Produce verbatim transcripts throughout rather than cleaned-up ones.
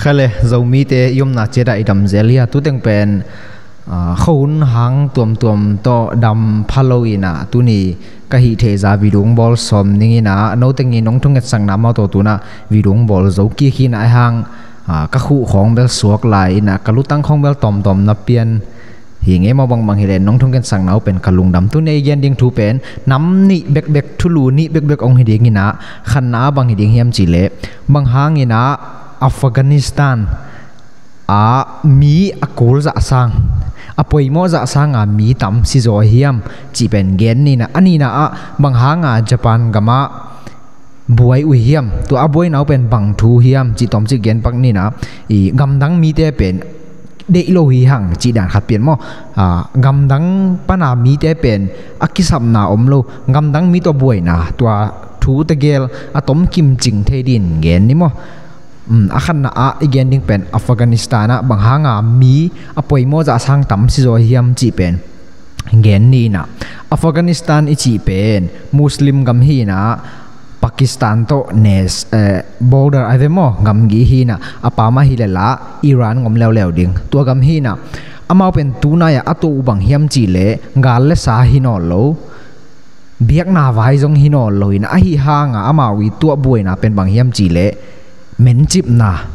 Kha le, Zomite i omna ciatah i dam zel hia? Tuteng pen, ah, khuahun hang tuamtuam tawh dam pha lo inah, tuni ka hih theihza video hong bawl sawm ning inah, noteng in hong thungetsakna amau tawh tunah video hong bawl zo kik hi inah, ahi hang, ah, ka khuh khawng bel suak lai inah, ka lutang khawng bel tawmtawm na pian hi ngei maw. Bangbang hileh nong thungetsakna uh pen ka lungdam. Tuni i gen ding thu pen nam nih bekbek, thulu nih bekbek hong hi ding inah, khatna ah bang hi ding hiam cihleh, bang hang inah Afghanistan ah mi a kul zah sang, a poimawh zah sanga mi tam sizaw hiam cih pen gen ni inah, a nihna ah bang hanga Japan gamah buai uh hiam, tua a buaina uh pen bang thu hiam cih tawmcik gen pak ni inah, i gamdang mite pen deih lo hi hang cih dan khat pian maw. Ah, gamdang pana mite pen a kisapna om lo, gamdang mi tawh buaina, tua thu tegel a tomkim cing thei din gen ni maw. Um, a khatna ah i gen ding pen Afghanistan ah bang hanga mi a poimawh zah sang tam sizaw hiam cih pen gen ni inah, Afghanistan i cih pen Muslim gam hi inah, Pakistan tawh nes, eh, border ai ve maw, gamgi hi inah, a pamah hi leh lah Iran ngom leuleu ding. Tua gam hi inah, amau pen tunai ah a tuah uh bang hiam cihleh, gal le sa hi nawn lo, biakna vai zong hi nawn lo inah, ahi hanga amau i tuah buaina pen bang hiam cihleh, mencipna,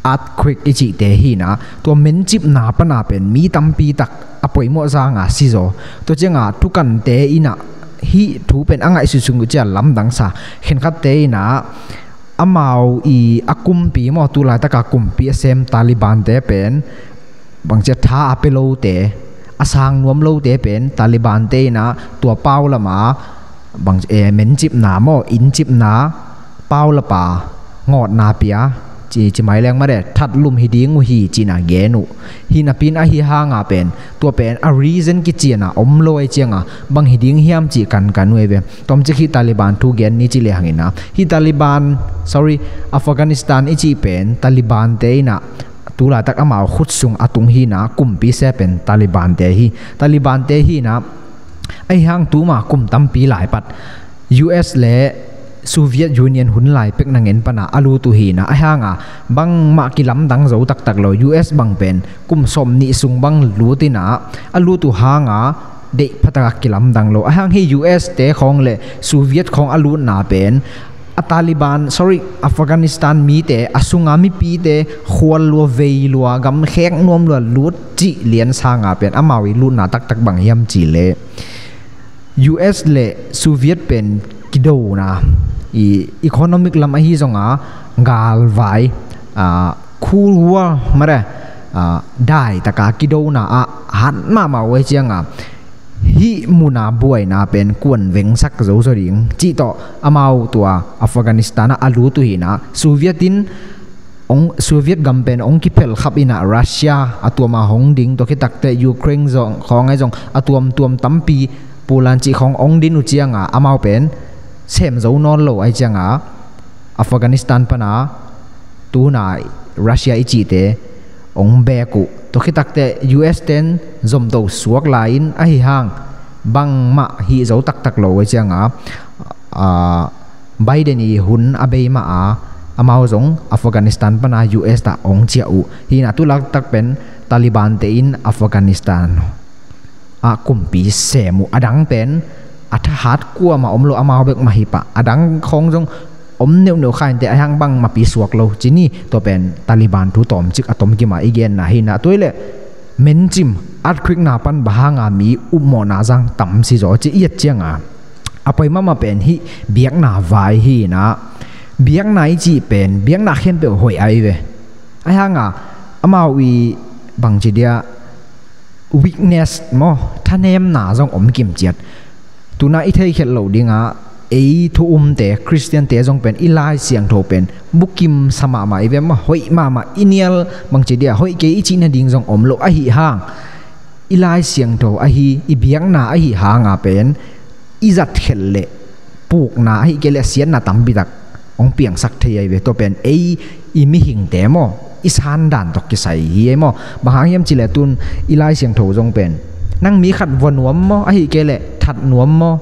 earthquake i cihte hi inah, tua mencipna pana pen mi tampi tak a poimawh zanga sizaw. Tua cianga thukante inah hih thu pen a ngaihsut sung uh ciah lamdangsa, khenkhatte inah amau i a kumpi maw, tulaitaka kumpi a sem Talibante pen bangcia tha a pia lote, a sang nuam lote pen Talibante inah tua pau lama bang, eh, mencipna maw, inncipna, pau lapa ngawtna pia, ci, ci mai leng mah de, thatlum hi ding uh hi ci inah gen uh. Hi napi in ahi hanga pen, tua pen a reason kiciana om lo ai cianga bang hi ding hiam cih kankan uh ai ve. Tawmcik hih Taliban thu gen ni ci lehang inah, hih Taliban, sorry, Afghanistan i cih pen Talibante inah tulaitak amau khut sung a tung hi inah, kumpi se pen Talibante hi. Talibante hi inah, ahi hang tuma kum tampi lai pat U S le Soviet Union hun lai pek na ngen pana a lut uh hi inah, ahi hanga bangmah kilamdang zo taktak lo. U S bang pen kum sawm nih sung bang lut inah, a lut uh hanga deih phataka kilamdang lo. Ahi hang hih U S te khawng le Soviet khawng a lutna pen a Taliban, sorry, Afghanistan mite a sunga mipite khual lua, vei lua, gam khek nuam lua lut cih lian sanga pen amau i lutna taktak bang hiam cihleh, U S le Soviet pen kidona, i economic lam ahi zonga galvai, ah, Cold War mare, ah, daitaka kidona ah hat mahmah uh ai cianga, hih muna buaina pen kuan vengsak zozo ding cih tawh amau tua Afghanistan ah a lut uh hi inah, Soviet in hong, Soviet gam pen hong kiphelkhap inah, Russia a tuama hong ding, tua khitakte Ukraine zong, khawng ai zong a tuamtuam tampi, Poland cih khawng hong din uh cianga amau pen sem zo nawn lo ai cianga, Afghanistan pana tuna Russia i cihte hong bek uh. Tua khitakte U S ten zomto suak lai-in ahi hang bangmah hih zo taktak lo ai cianga, ah, Biden i hun a bei mah a, amau zong Afghanistan pana U S tah hong ciah uh. Hi inah tulaitak pen Taliban te in Afghanistan ah kumpi sem uh. A dang pen a thahat kuamah om lo, amau bek mah hi pah. A dang khawng zong om neuhneuh kha inteh, ahi hang bangmahpi suak lo ci ni. Tua pen Taliban thu tawmcik a tomkim a i genna hi inah, tua hileh mencim, earthquake na pan bang hanga mi upmawhna zang tam sizaw ci i et cianga, a poi mahmah pen hih biakna vai hi inah, biakna i cih pen biakna khempeuh hoih ai ve. Ahi hanga amau i bangci dia weakness maw, thanemna zong om kimciat. Tuna i theikhelh loh dingah ei thu umte, Khristiante zong pen i Lai Siangtho pen bukimsa mahmah i ve maw, hoih mahmah, i nial bangci dia hoih kei i cih nading zong om lo. Ahi hang i Lai Siangtho ahi, i biakna ahi hanga pen i zatkhelh leh pukna ahi kei leh siatna tampitak hong piangsak thei ahi ve. Tua pen ei i mihingte maw, i sandan tawh kisai hi ei maw. Bang hang hiam cihleh tun i Lai Siangtho zong pen nang mi khat vua nuam maw, ahi kei leh that nuam maw,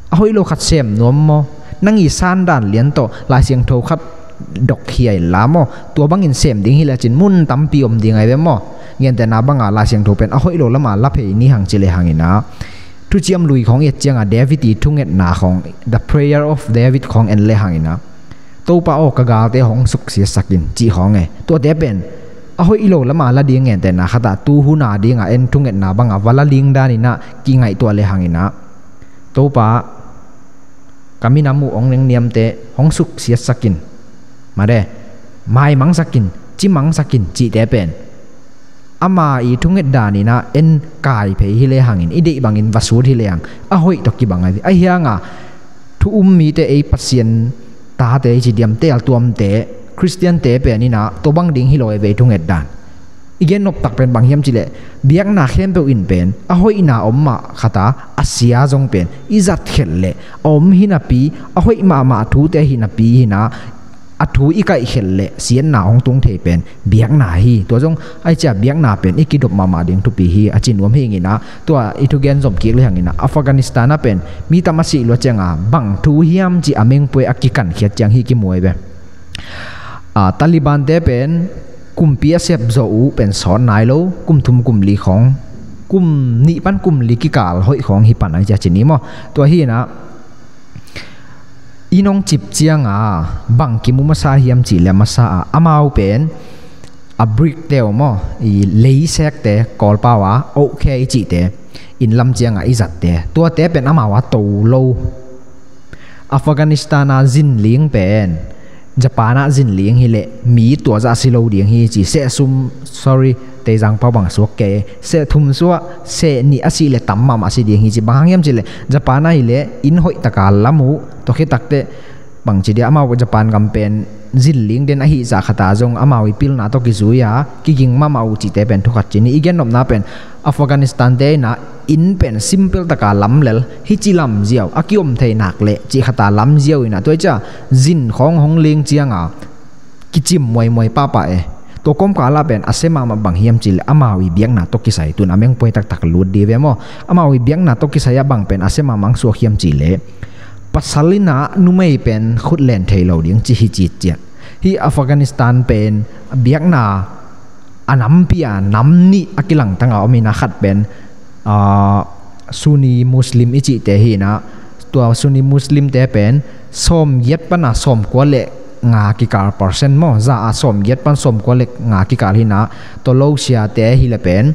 a hoih lo khat sem nuam maw, nang i sandan lian tawh Lai Siangtho khat dok hi a inla maw, tua bangin sem ding hi lecin mun tampi om ding ahi ve maw. Gentehna banga Lai Siangtho pen a hoih lo lama la phei ni hang ci le hangin ah, Thuciam Lui khawng i et cianga David i thungetna khawng, The Prayer of David khawng en le hangin ah, Topa aw, ka galte hong suksiatsak in, cih khawng e. Tuate pen a hoih lo lama la ding, gentehna khatah tu hun a dinga en thungetna banga va la ding danin ah kingaihtuah le hangin ah, Topa, ka minam uh hong nengniamte hong suksiatsak in, mare, maimangsak in, cimangsak in, cihte pen ama i thunget danin ah en kai phei hi le hangin, i deih bangin va sut hi le hang, a hoih tawh kibang ahi ve. Ahi hanga thu um mite, ei Pasian tate i ci diam, teeltuamte, Khristiante pen in ah tua bang ding hi lo ahi ve i thunget dan. I gen noptak pen bang hiam cih leh, biakna khempeuh in pen a hoihna om mah khata, a sia zong pen i zat khelh leh a om hi napi, a hoih mahmah thute hi napi hi in ah, a thu i kaih khelh leh siatna hong tung thei pen biakna hi. Tua zong ahi ciang biakna pen i kidop mahmah ding thupi hi, a ci nuam hi ing in ah, tua i thugen zom kik le hangin ah, Afghanistan ah pen mi tam a sih lua cianga bang thu hiam cih a mengpuai a kikankhiat ciang hih kimu ahi ve. A, Taliban-te pen kumpi a sep zawh uh pen sawt nai lo, kum thum kum li khawng, kum nih pan kum li kikal hoih khawng hi pan ahi cia ci ni maw. Tua hi in ah, i nong cip cianga bang kimu masa hiam cih leh, masa ah amau pen a brick-te uh maw, i leisekte, Kawlpau a, okay i cihte, inn lam cianga i zatte, tuate pen amau a to lo. Afghanistan a zinling pen Japan ah zinling hi leh mi tua zah si lo ding hi ci, seh sum, sorry, Teizang pau bang suak kei, seh thum suah, seh nih a sih leh tam mahmah si ding hi ci. Bang hang hiam cih leh, Japan ah hi leh inn hoih taka lam uh, tua khit takteh bang ci dia, amau Japan gam pen zinling den ahi zah khata zong amau i pilna tawh kizui a kiging mahmah uh cihte pen thu khat ci ni. I gen nopna pen Afghanistan-te in ah inn pen simple taka lam lel, hih ci lam ziau, a kiom thei nak leh cih khata lam ziau in ah, tua hi cia zin khawng hong ling cianga kicim muaimuai pahpah e. Tua kawmkal ah pen a sia mahmah bang hiam cih leh, amau i biakna tawh kisai, tun a mengpuai taktak lut di ve maw. Amau i biakna tawh kisai ah bang pen a sia mahmah suak hiam cih leh, pasal in ah numei pen khut len thei lo ding ci hi citciat. Hih Afghanistan pen biakna a nampi a nam nih a kilangtanga om in ah, khat pen, ah, Sunni Muslim i cihte hi in ah, tua Sunni Muslim-te pen sawmgiat pana sawmkua le nga kikal percent maw, za a sawmgiat pan sawmkua le nga kikal hi in ah, tua lo siate hi leh pen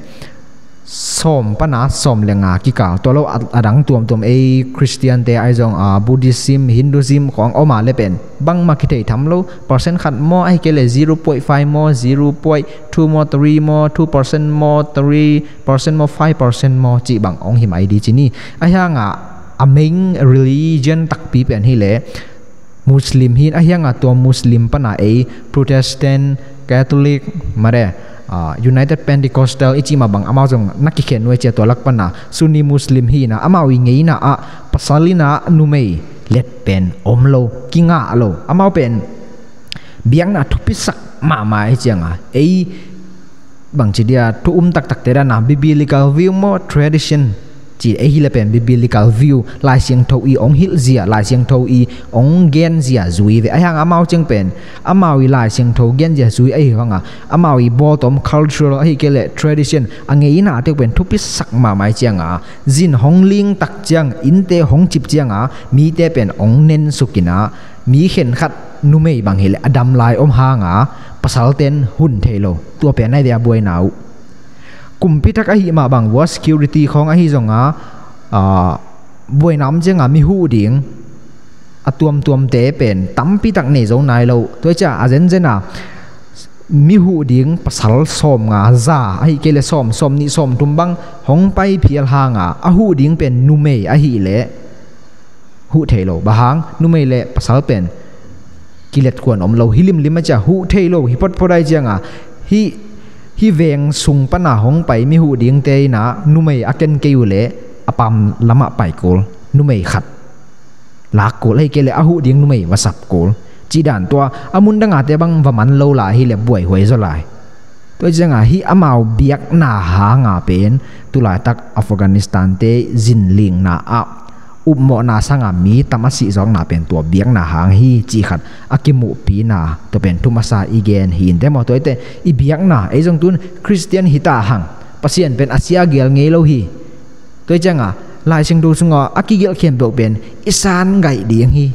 sawm pana sawm le nga kikal, tua lo a, a dang tuamtuam, ei Khristiante ahi zong, a, Buddhism, Hinduism khawng om a leh pen bangmah kithei tham lo, percent khat maw, ahi kei leh zero point five maw, zero point two maw, three maw, two percent maw, three percent maw, five percent maw, cih bang hong hi mai di ci ni. Ahi hanga a main religion takpi pen hi leh Muslim hi in, ahi hanga tua Muslim pana ei Protestant, Catholic, mare, ah, United Pentecostal i cih mah bang amau zong na kikhen nuai cia, tua lak pana Sunni Muslim hi in ah, amau i ngeina ah pasal in ah numei let pen om lo, kingah lo. Amau pen biakna thupisak mahmah ahi cianga, ei bang ci dia, thu um taktakte dana biblical view maw, tradition ci, ei hi leh pen biblical view, Lai Siangtho i hong hilh zia, Lai Siangtho i hong gen zia zui ve. Ahi hanga amau ciang pen amau i Lai Siangtho gen zia zui ahi hanga, amau i bawltawm cultural ahi kei leh tradition a ngeinate uh pen thupisak mahmah ahi cianga, zin hong ling tak ciang, innte hong cip cianga mite pen hong nensuk in ah, mi khenkhat numei bang hi leh a dam lai om hanga pasalten hun thei lo. Tua pen ahi ve a buaina uh. Kumpi thak ahi mah bang vua, security khawng ahi zonga, ah, buaina om cianga mi huh ding a tuamtuamte pen tampi tak nei zo nai lo. Tua hi cia a zenzen a mi huh ding pasal sawmnga, za ahi kei leh sawm, sawmnih, sawmthum bang hong pai phial hanga, a huh ding pen numei ahi leh huh thei lo. Bang hang? Numei le pasal pen kilet kuan om lo, hi limlim a cia, huh thei lo, hi photphot ahi cianga, hih, hih veng sung pana hong pai mi huh dingte in ah numei a ken kei uh leh a pam lamah pai kul, numei khat lak kul, ahi kei leh a huh ding numei va sap kul. Cih dan tua, a mun dangate bang va man lo lai hi leh buaihuai zaw lai. Tua hi cianga hih amau biakna hanga pen tulaitak Afghanistan-te zinlingna ah upmawhna sanga mi tam a sihzawkna pen tua biakna hang hi cih khat a kimuhpihna tua pen thu masa i gen hi inteh maw. Tua hi teh i biakna, ei zong tun Khristian hi ta hang, Pasian pen a sia gel ngei lo hi. Tua hi cianga Lai Siangtho sunga a kigelh khempeuh pen i san gaih ding hi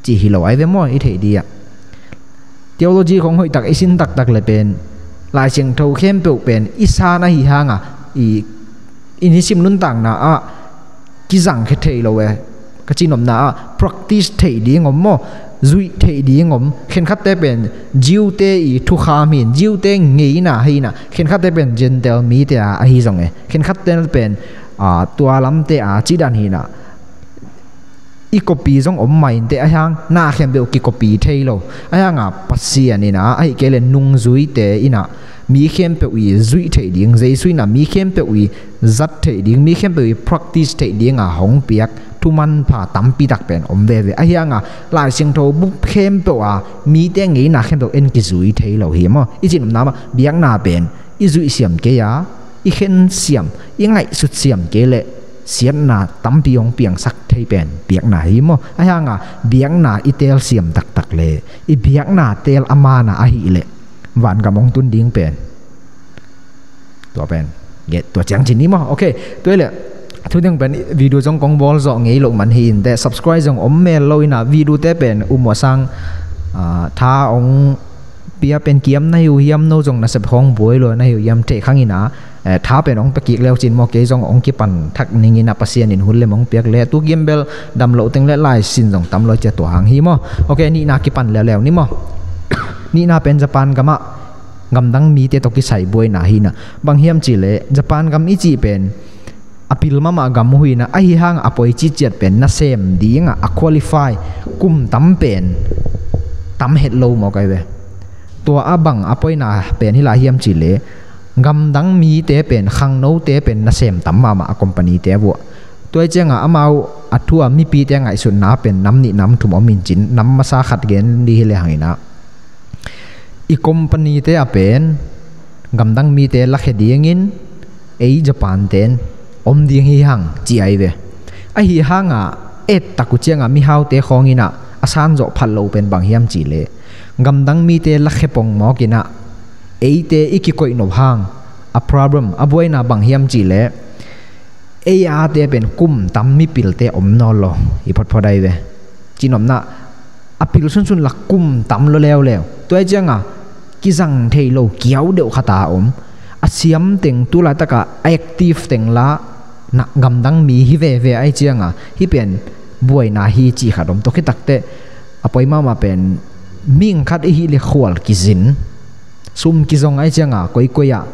cih hi lo ai ve maw, i theih dih ah. Theology khong hoihtak i sin taktak le pen Lai Siangtho khempeuh pen i san ahi hanga i, i nisim nuntakna ah kizangkhia thei lo e. Ka cihnopna ah practice theih ding om maw, zuih theih ding om. Khenkhatte pen Jew-te i thukham hi in, Jew-te ngeina hi inah, khenkhatte pen Gentile mite a ahi zong e, khenkhatte pen tua lamte a cih dan hi inah, i copy zong om mah inteh, ahi hang na khempeuh kicopy thei lo. Ahi hanga Pasian inah, ahi kei le nungzuite inah mi khempeuh i zuih theih ding, Jesu inah mi khempeuh i zat theih ding, mi khempeuh i practice theih dinga hong piak thu manpha tampitak pen om veve. Ahi hanga Lai Siangtho bup khempeuh a mite ngeina khempeuh en kizui thei lo hi maw. I cihnopna mah biakna pen i zuih siam kei a, i khen siam, i ngaihsut siam kei leh siatna tampi hong piangsak thei pen biakna hi maw. Ahi hanga biakna i telsiam taktak le i biakna teel a mana ahih leh vangam hong tun ding pen tua pen, tua ciang cih ni maw. Ok, tua hi leh thu ding pen video zong kong bawl zawh ngei loh man hi inteh, subscribe zong om mel lo inah, video-te pen um uh sang, tha hong pia pen kiam na hi uh hiam, no zong nasep hong buai lua na hi uh hiam, theih khang inah tha pen hong pia kik leu cin maw, kei zong hong kipan thak ning inah, Pasian in hun lem hong piak le tu kimbel dam loh teng le lai sin zong tam lo cia, tua hang hi maw. Ok, nihna kipan leuleu ni maw. Nihna pen Japan gamah gamdang mite tawh kisai buaina hi inah, bang hiam cih leh Japan gam i cih pen a pil mahmah gam uh hi inah, ahi hang a poi citciat pen nasem dingah a qualify kum tam pen tam het lo mawk ai ve. Tua a bang a poina pen hi lai hiam cih leh gamdang mite pen, khangnote pen nasem tam mahmah a company-te vuah. Tua hi cianga amau a thu a mipite ngaihsutna pen nam nih nam thum om in cin, nam masa khat gen dih hi le hang inah, i company-te a pen gamdang mite lakhia dingin ei Japan-ten om ding hi hang ci ai ve. Ahi hanga ettak uh cianga mihaute khawng inah a sanzawh phat lo pen bang hiam cih leh gamdang mite lakhia pong mawk inah eite i kikoih nop hang a problem, a buaina bang hiam cih leh ei ate pen kum tam mipilte om nawn lo hi photphot ai ve. Cihnopna a pil sunsun lak kum tam lo leuleu. Tua hi cianga kizang thei lo kiau deuh khat a om. A siam teng tu laitaka a active teng la na gamdang mi hi veve ai cianga hih pen buaina hi cih khat om. Tua khit takteh a poi mahmah pen mihing khat i hih le khual kizin, sum kizong ai cianga koikoi ah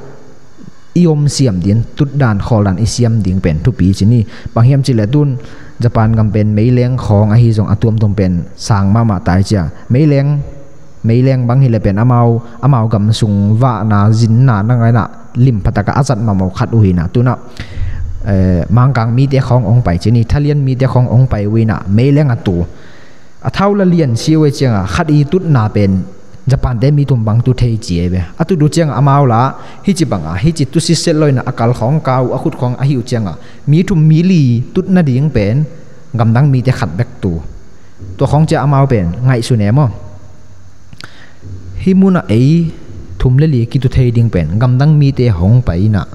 i om siam ding, tutdan khawldan i siam ding pen thupi ci ni. Bang hiam cih leh tun Japan gam pen meileng khawng ahi zong a tuamtuam pen sang mahmah tai cia. Meileng, meileng bang hi leh pen amau, amau gam sung vahna, zinna, nangaina lim phataka a zat mahmah khat uh hi inah, tunah Mangkang mite khawng hong pai ci ni, Thalian mite khawng hong pai uh inah, meileng a tu a thau la lian si uh ai cianga khat i tutna pen Japan-te mi thum bang tu thei ci ai ve. A tut uh cianga amau la hici banga hici tu siset lo inah a kal khawng kau uh, a khut khawng ahi uh cianga mi thum mi li tut nading pen gamdang mite khat bek tu. Tua khawng cia amau pen ngaihsun e maw. Hih munah ei thum le li kitu thei ding pen gamdang mite hong pai inah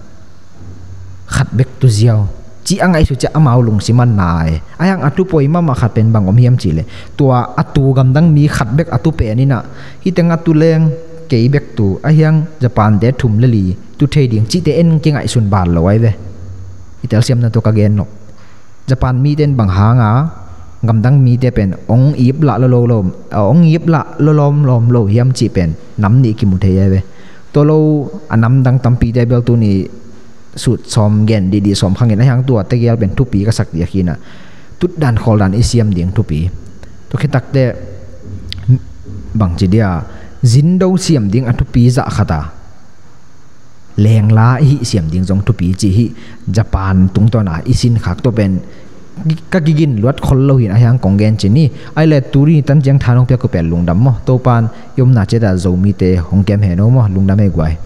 khat bek tu ziau cih a ngaihsut ciah amau lungsim a nai. Ahi hang a tu poi mahmah khat pen bang om hiam cih leh tua a tu gamdang mi khat bek a tu pen inah hih teng a tu leng kei bek tu, ahi hang Japan-te thum le li tu thei ding cihte en kingaihsun bal lo ai ve. I telsiamna tua ka gen nop. Japan mite in bang hanga gamdang mite pen hong ip lah lo lo, hong ip lah lo lawmlawm lo hiam cih pen nam nih kimu thei ai ve. Tua lo a namdang tampite bel tuni sut sawm gen dihdih sawm khangin, ahi hang tua tegel pen thupi ka sak diak hi inah, tutdan khawldan i siam ding thupi. Tua khit takteh bangci dia zindo siam ding a thupi zah khat a lengla i hih siam ding zong thupi ci hi. Japan tungtawna i sin khak tua pen ka kigin luat khol lo hi inah, ahi hang kong gen ci ni. Ai le tuni tan ciang tha nong piak uh pen lungdam maw. Topan i omna ciat a Zomite hong kem hen aw maw. Lungdam ei guai.